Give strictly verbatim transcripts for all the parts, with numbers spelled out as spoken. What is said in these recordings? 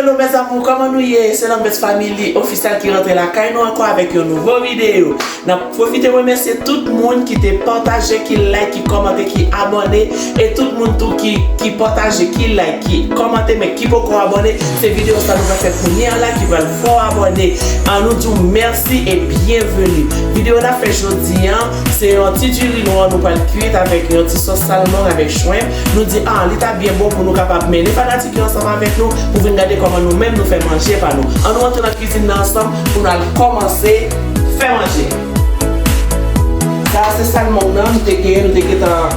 Hello mes amours, kòman nou ye? Se Lambert Family Official ki rantre lakay nou ankò avèk yon nouvo videyo. N ap pwofite remèsye tout moun ki te pataje, ki like, ki kòmante, ki abòne, e tout moun tou ki, ki pataje, ki like, ki kòmante, men ki poko abòne. Se videyo sa nou pral fè kounye a la ki pral fè w abòne. An nou di w mèsi e byenveni. Videyo n ap fè jodi an, se yon ti diri nwa nou pral kwit avèk yon ti sòs salmon avèk shrimp. Nou di, ah, li ta byen bon pou nou kapab mennen fanatik yo ansanm avèk nou pou vin gade kòman nou menm nou fè manje pa nou. An nou antre nan kwizin nan ansanm pou n al kòmanse fè manje. Sa a se salmon nan, nou te genyen, nou te gentan,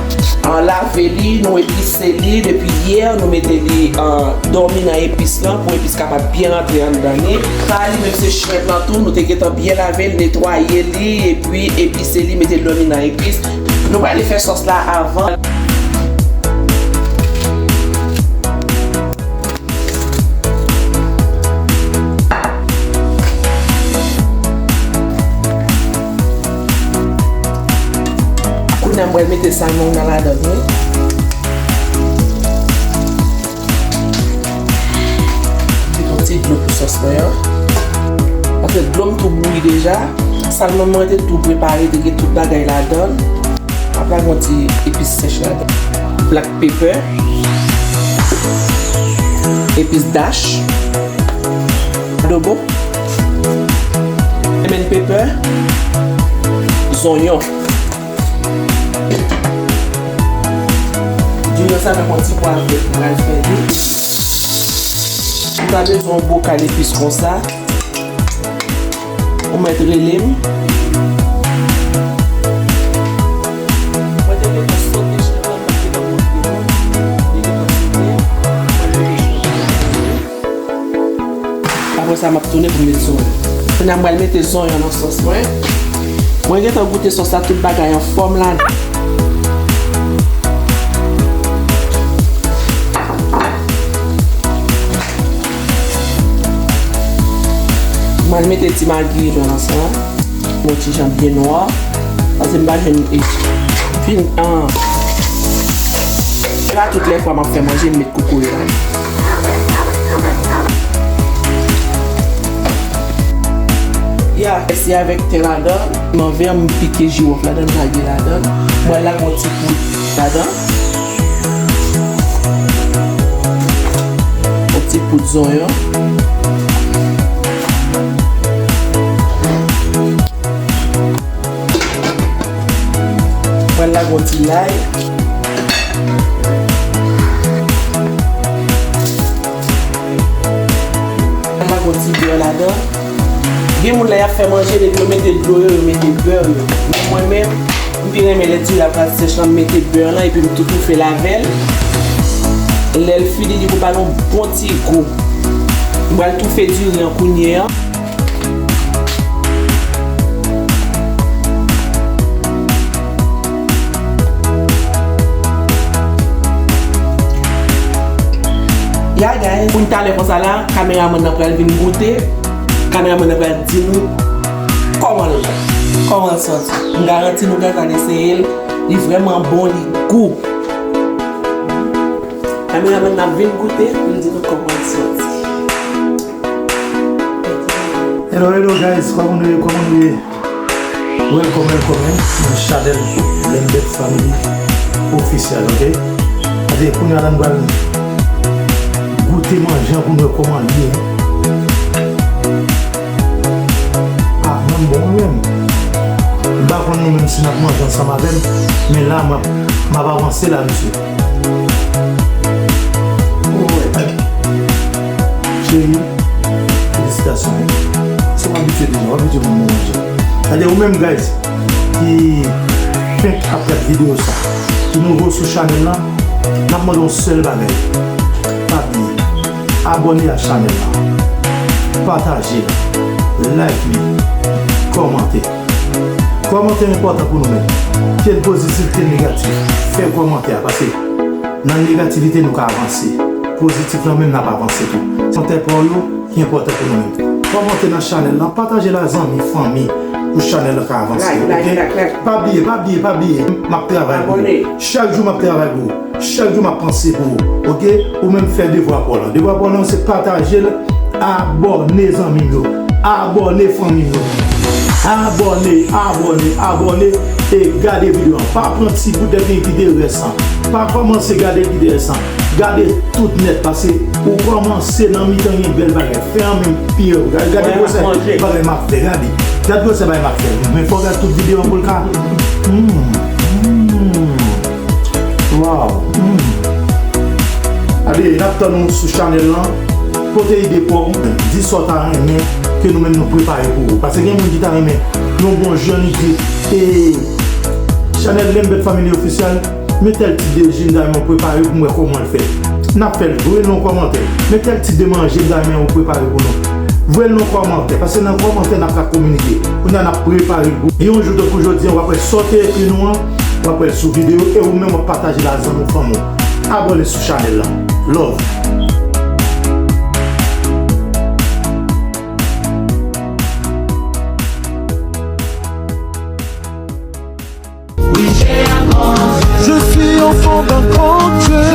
ah, lave li, nou epise li depi yè, nou mete li, ah, dòmi nan epis lan pou epis kapab byen rantre anndan li. Sa a li menm se shrimp lan tou, nou te gentan byen lave l, netwaye li, epi epise li, mete l dòmi nan epis. Nou prale fè sòs la avan. Kounye a m pral mete salmon nan ladan l wi. Mete yon ti dlo pou sòs mwen an. Paske dlo m tou bouyi deja. Salmon mwen te tou prepare, te gen tout bagay ladan l. M ap lage yon ti epis sèch ladan. Black pepper. Epis dash. Adobo. Lemon pepper. Zonyon. Diri an sa menm yon ti pwa vèt m pral fè li. Ou ta bezwen yon bokal epis konsa. Ou mèt rele m. Mwen te gentan sote shrimp lan, mwen te nan pote moun. Li gentan sote. Mwen rele shrimp lan. Apre sa, m ap tounen pou m met zonyon. Kounye a, m pral mete zonyon nan sòs mwen. Mwen gentan goute sòs la, tout bagay anfòm la. M al mete ti magi nan sa. Yon ti jan byen nwa. Paske m pa jwenn e, fin an. Se pa tout lè fwa m ap fè manje, m met kokoye la. Ya, se avèk ten ladan. Nan vè, m pike jiwòf ladan, m lage ladan. M pral lage yon ti poud ladan. Yon ti poud zonyon. Mwen lage yon ti lay. Mwen lage yon ti bè ladan. Gen moun lè y ap fè manje, depi yo mete dlo yo, yo mete bè yo. Men mwen menm, m pi renmen lè diri a pral sèch lan, m mete bè lan, epi m tou toufe l avè l. Lè l fini, li pou ba l yon bon ti gou. M pral toufe diri an kounye an. Ya, guys, pou n talè konsa la, kameramann nan pral vin goute. Kameramann nan pral di nou kòman l, kòman l santi. M garanti nou gentan eseye l. Li vrèman bon, li gou. Kameramann nan vin goute pou l di nou kòman l santi. Hello, hello guys, kòman nou ye, kòman nou ye? Welcome, welcome, eh, nan chanèl Lembert Family Official, ok? Ate, kounye a la, nou pral goute manje an pou nou wè kòman l ye. Ah, mwen bon, mwen menm. M pa konn nou menm si n ap manje ansanm avè m, men la, m ap, m ap avanse la, mesye. Cheri, felisitasyon. Se w abitye deja, w abitye pou manje. Gade, ou menm, guys, ki fenk ap gad videyo sa, ki nouvo sou chanèl la, n ap mande yon sèl bagay. Pa bliye, abòne a chanèl la, pataje l, like li, kòmante. Kòmantè enpòtan pou nou menm. Ke l pozitif, ke l negatif, fè kòmantè a, paske nan negativite nou ka avanse. Pozitif lan menm n ap avanse tou. Kòmantè pa w yo ki enpòtan pou nou menm. Kòmante nan chanèl lan, pataje l a zanmi, fanmi, pou chanèl lan ka avanse, like, like, oke? Like, like. Pa bliye, pa bliye, pa bliye, m ap travay pou ou. Abòne. Chak jou m ap travay pou ou. Chak jou m ap panse pou ou, oke? Ou menm fè devwa pa w lan. Devwa pa w lan se pataje l, abòne zanmi m yo, abòne fanmi m yo. Abòne, abòne, abòne e gade videyo an. Pa pran ti bout dèt gen kite rès lan. Pa kòmanse gade kite rès lan. Gade tout nèt, paske ou kòmanse nan mitan gen bèl bagay. Fen an menm pi red. Gade, gade gwosè bagay m ap fè, gade. Gade gwosè bagay m ap fè. Men fò w gade tout videyo an pou l ka. Hmm, hmm. Wow. Hmm. Gade, n ap tann ou sou chanèl lan. Pote ide pa w, di sa w ta renmen ke nou menm nou prepare pou ou. Paske gen moun ki ta renmen yon bon jèn, li di, e, chanèl Lembèt Family Official, men tèl tip de ji m ta renmen w prepare pou m wè kòman l fèt. N ap fè l, voye l nan kòmantè. Men tèl tip de manje m ta renmen w prepare pou nou. Voye l nan kòmantè, paske nan kòmantè n ap ka kominike. Kounye a n ap prepare l pou yon jou tankou jodi a, w ap wè sa w te ekri nou an, w ap wè l sou videyo, e ou menm w ap pataje l a zanmi w, fanmi w. Abòne sou chanèl lan. Love. Je suis enfant d'un grand Dieu.